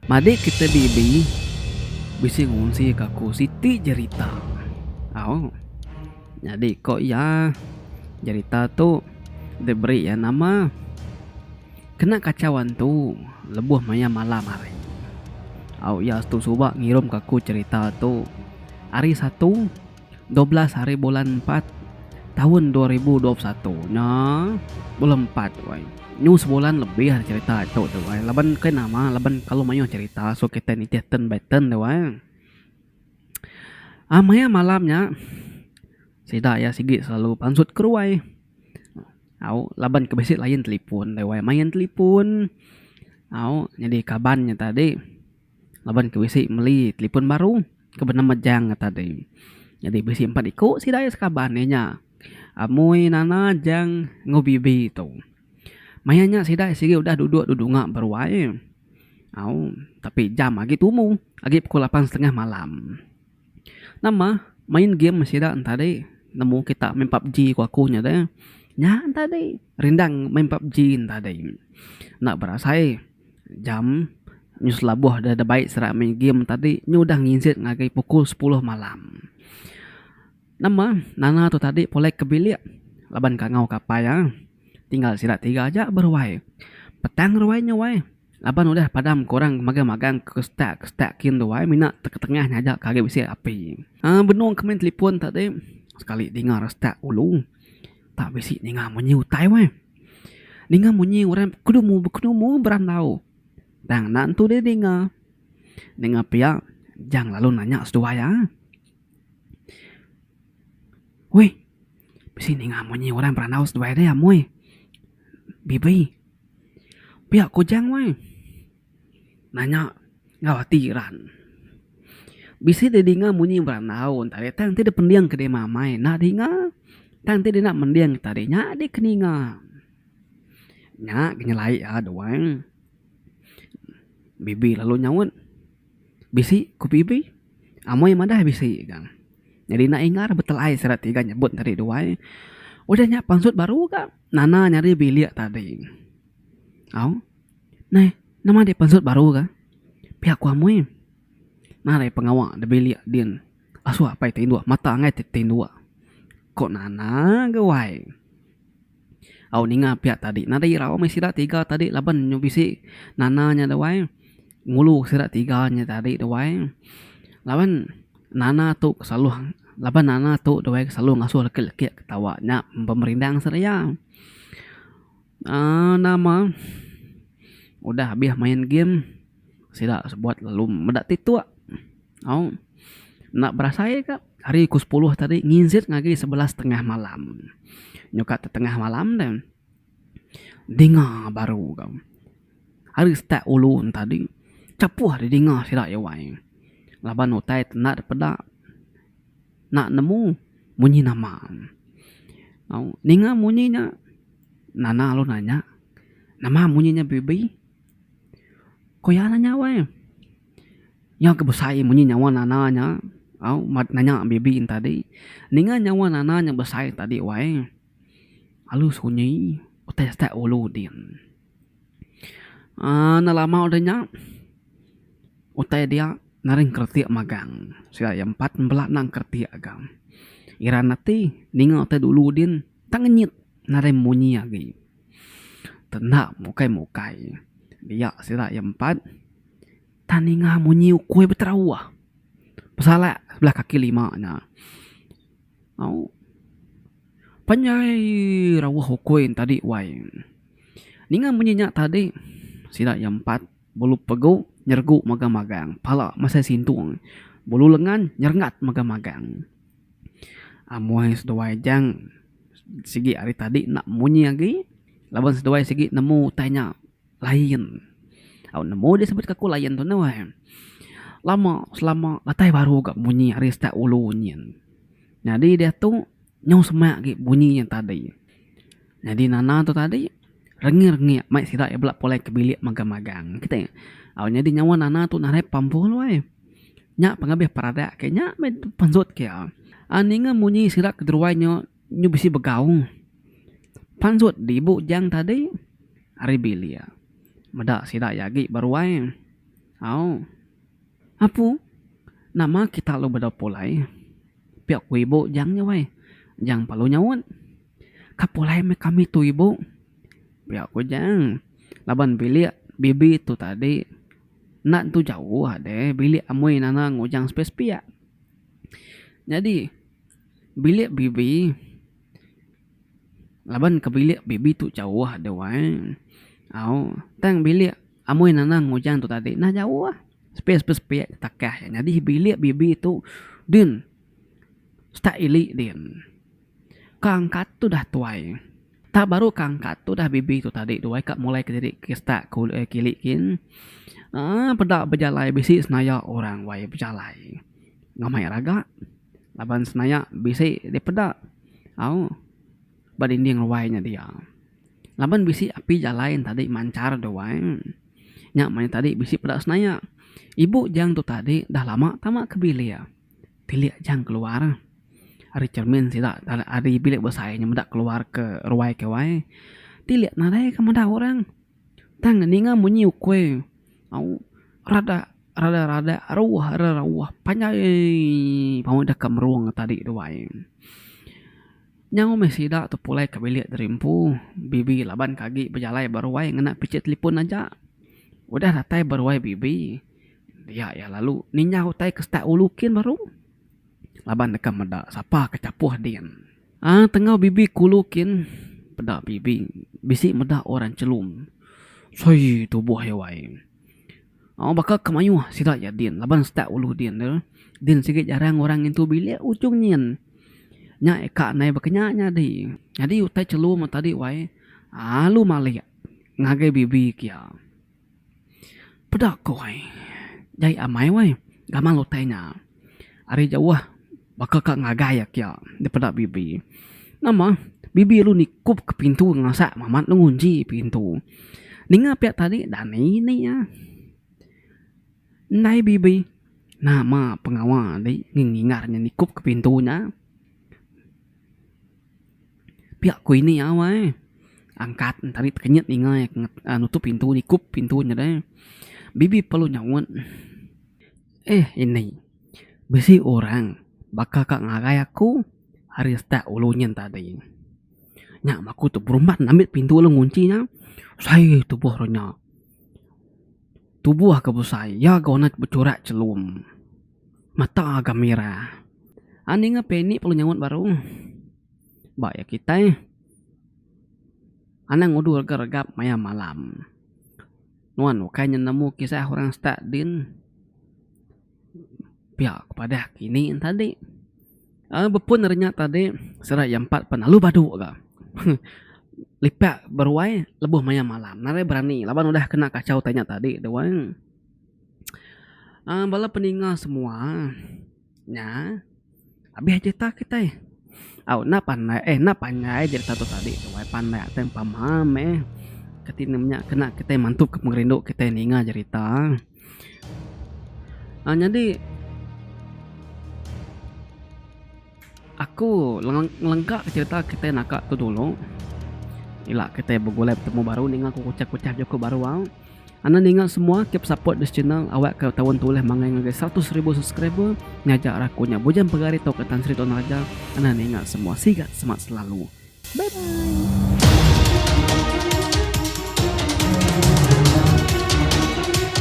Madik kita Bibi bisi ngunsi ka aku siti jerita. Au. Nyadi ko iya jerita tu diberi iya nama kena kachau antu lebuh maya malam hari. Au iya tu suba ngirum ka aku jerita tu hari satu 12 hari bulan 4 taun 2021 nya bulan 4 wai. Nyu sebulan lebih ari cerita tu tu wai laban kai nama laban kalu mayuh cerita so kitai nitih turn by turn tu wai. Aaa maya malam nya sida iya sigi selalu pansut keruai au laban ke bisi lain telefon deh wai main telefon au nyadi kaban nya tadi. Laban ke bisi meli telefon baru ke benama Jang nya tadi. Nyadi bisi empat iku sida iya sekaban iya nya Amoi, Nana, Jang enggau Bibi tu. Maya nya sida sigi udah duduk dudunga beruai au tapi jam agi tumu agi pukul lapan setengah malam. Nama main game sida ne tadi nemu kita main pubg ku aku nya deh. Nya ne tadi rindang main pubg ne tadi. Enda berasai jam nyu selabuh da bai sera main game tadi nyu udah nginsit ngagai pukul sepuluh malam. Nama Nana tu tadi pulai ke bilik laban kangau ke apai iya tinggal sida tiga aja beruai. Petang ruai nya wai laban udah padam ke orang magang-magang ke setak ke setak kin tu wai mina ketengah nya aja ke agi bisi api. Aaa benung ke main telefon tadi sekali dinga resetak ulu tak bisi ninga munyi utai wai. Ninga munyi orang bekedumu bekedumu berandau. Tang enda entu deh dinga. Ninga pia Jang lalu nanya seduai iya. Weh bisi ninga munyi orang berandau seduai deh amoi. Bibi. Pia ku Jang weh. Nanya enggau ati iran. Bisi deh dinga munyi berandau tadi tang ti deh pending ke deh amai enda dinga. Tang ti deh enda mending tadi nya deh ke ninga. Nya ke nyelai iya duai. Bibi lalu nyaut, Bisi ku Bibi. Amoi madah bisi ga. Nyadi enda ingar betelai sida tiga nyebut tadi duai. Udah nya pansut baru ga Nana nyadi bilik tadi. Au neh nama deh pansut baru ga pia ku Amoi. Nadai pengawa da bilik din asuh apai tinduk mata angai ti tinduk ku Nana ga wai. Au ninga pia tadi nadai irau meh sida tiga tadi laban nyu bisi nana nya dawai ngulu sida tiga nya tadi dawai laban nana tu selalu laban nana tu dawai selalu ngasuh lekik lekik ketawa nya pemerindang sida iya aaa nama udah abih main game sida sebuat lalu meda tiktok. Au enda berasai ka hari ku sepuluh tadi nginsit ngagai sebelas setengah malam. Nyuka tetengah malam deh dinga baru ka. Hari setak ulu ne tadi chapuh didinga sida iya wai laban utai ti enda dipeda enda nemu munyi nama. Au ninga munyi nya nana lalu nanya nama munyi nya bibi. Ku iya nanya wai. Nya ke besai munyi nyawa Nana nya au nanya Bibi ne tadi. Ninga nyawa Nana nya besai tadi wai alu sunyi utai setak ulu din. Aaa enda lama udah nya utai dia naring keretik magang. Sida iya empat bela nang keretik ga. Iran ati ninga utai dulu din tang ngenyit nadai munyi agi. Tenda mukai mukai dia sida iya empat. Tang ninga munyi ukui beterauh besalak sebelah kaki lima nya. Au panjai rauh ukui ne tadi wai. Ninga munyi nya tadi sida iya empat bulu pegu nyeregu magang magang pala masai sintung bulu lengan nyerengat magang magang. Amoi seduai jang sigi ari tadi enda munyi agi laban seduai sigi nemu utai nya. Lain. Au nemu dia sebut ke aku lain tu neh weh. Lama selama datai baru ga munyi ari setak ulu nyin. Nyadi diatu nyau semak agi bunyi nya tadi. Nyadi nana tu tadi rengik rengik mai sida iya bela pulai ke bilik magang magang kite. Au nyadi nyawa nana tu nadai pampul weh. Nya pengabih peradak ke nya meh pansut ke iya. Ninga munyi sida ke deruai nya nyu bisi begau. Pansut dibu jang tadi ari bilik meda sida iya agi beruai. Au. Apu. Nama kita lalu bedau pulai? Pia ku ibu Jang nya wai. Jang parlu nyaut. Ka pulai meh kami tu ibu. Pia ku Jang. Laban bilik bibi tu tadi enda tentu jauh deh bilik amui nana ngujang sepiak-sepiak. Nyadi bilik bibi laban ke bilik bibi tu jauh deh wai. Au tang bilik amui nana ngujang tu tadi nah jauh. Sepiak-sepiak takah nyadi bilik bibi tu din setak ili din. Ka angkat tu dah tuai. Tak baru ka angkat tu dah bibi tu tadi tu ai ka mulai kediri ke setak ke kili kin aaa peda bejalai bisi senaya orang wai bejalai ngamai raga laban senaya bisi dipeda au ba dinding ruai nya dia. Laban bisi api jalai ne tadi manchar tu wai nya meh tadi bisi peda senaya. Ibu jang tu tadi dah lama tama ke bilik. Bilik jang keluar ari cermin sida ari bilik besai nya meda keluar ke ruai ke wai. Tilik nadai ka meda orang tang ninga munyi ukui au rada rada rada rauh rauh panjai pama deka merung tadi tu wai. Nyau meh sida tu pulai ke bilik diri empu bibi laban ke agi bejalai ba ruai ngena picit telefon aja. Udah datai ba ruai bibi. Dia iya lalu ninjau utai ke setak ulu kin baru laban deka meda sapa ke chapuh din. Aaa tengau bibi ke ulu kin peda bibi bisi meda orang chelum sui tubuh iya wai. Aaa baka ke mayuh sida iya din laban setak ulu din tu din sigi jarang orang ngintu bilik ujung nyin. Nya ika ndai baka nya nyadi. Nyadi utai chelum tadi wai alu malik ngagai bibi ke iya. Peda ko ai. Jai amai wai gamal utai nya. Ari jauh baka ka ngagai akia dipeda bibi. Nama bibi lalu nikup ke pintu ngasak mamat lalu ngunchi pintu. Ninga pia tadi dani ni iya. Ndai bibi nama pengawa di ngingar nya nikup ke pintu nya. Pia ku ini awai angkat tadi tekenyit ninga iya nutup pintu nikup pintu nya deh. Bibi perlu nyaut eh ini bisi orang baka ka ngagai aku ari setak ulu nyin tadi. Nya meh aku tu berumban nambit pintu lalu ngunchi nya sai tubuh re nya. Tubuh ke besai iya ga udah bechurak chelum mata ga mirah. Ninga peni perlu nyaut baru. Ba iya kitai anang udu rega regap maya malam. Nuan ukai nya nemu kisah orang setak din pia ku padah kini ne tadi. Aaa bepun ari nya tadi sida iya empat pan lalu badu ga lipak beruai lebuh maya malam nadai berani laban udah kena kachau tai nya tadi tu ai. Aaa bala peninga semua nya. Abih jerita kitai. Au enda pandai eh enda panjai jerita tu tadi tu ai pandai ati pama meh. Kati ne nya kena kitai mantup ke pengerindu kitai ninga jerita. Aaa nyadi aku ngelengka ke jerita kitai naka tu dulu. Ila kitai begulai betemu baru ninga ku kuchah-kuchah jaku baru au. Anang ninga semua keep support this channel awak ke taun tu ulih mangai ngagai 100,000 subscriber ngajar aku nya Bujang Pegari tauka Tan Sri Tuan Raja anang ninga semua sigat semat selalu bye bye.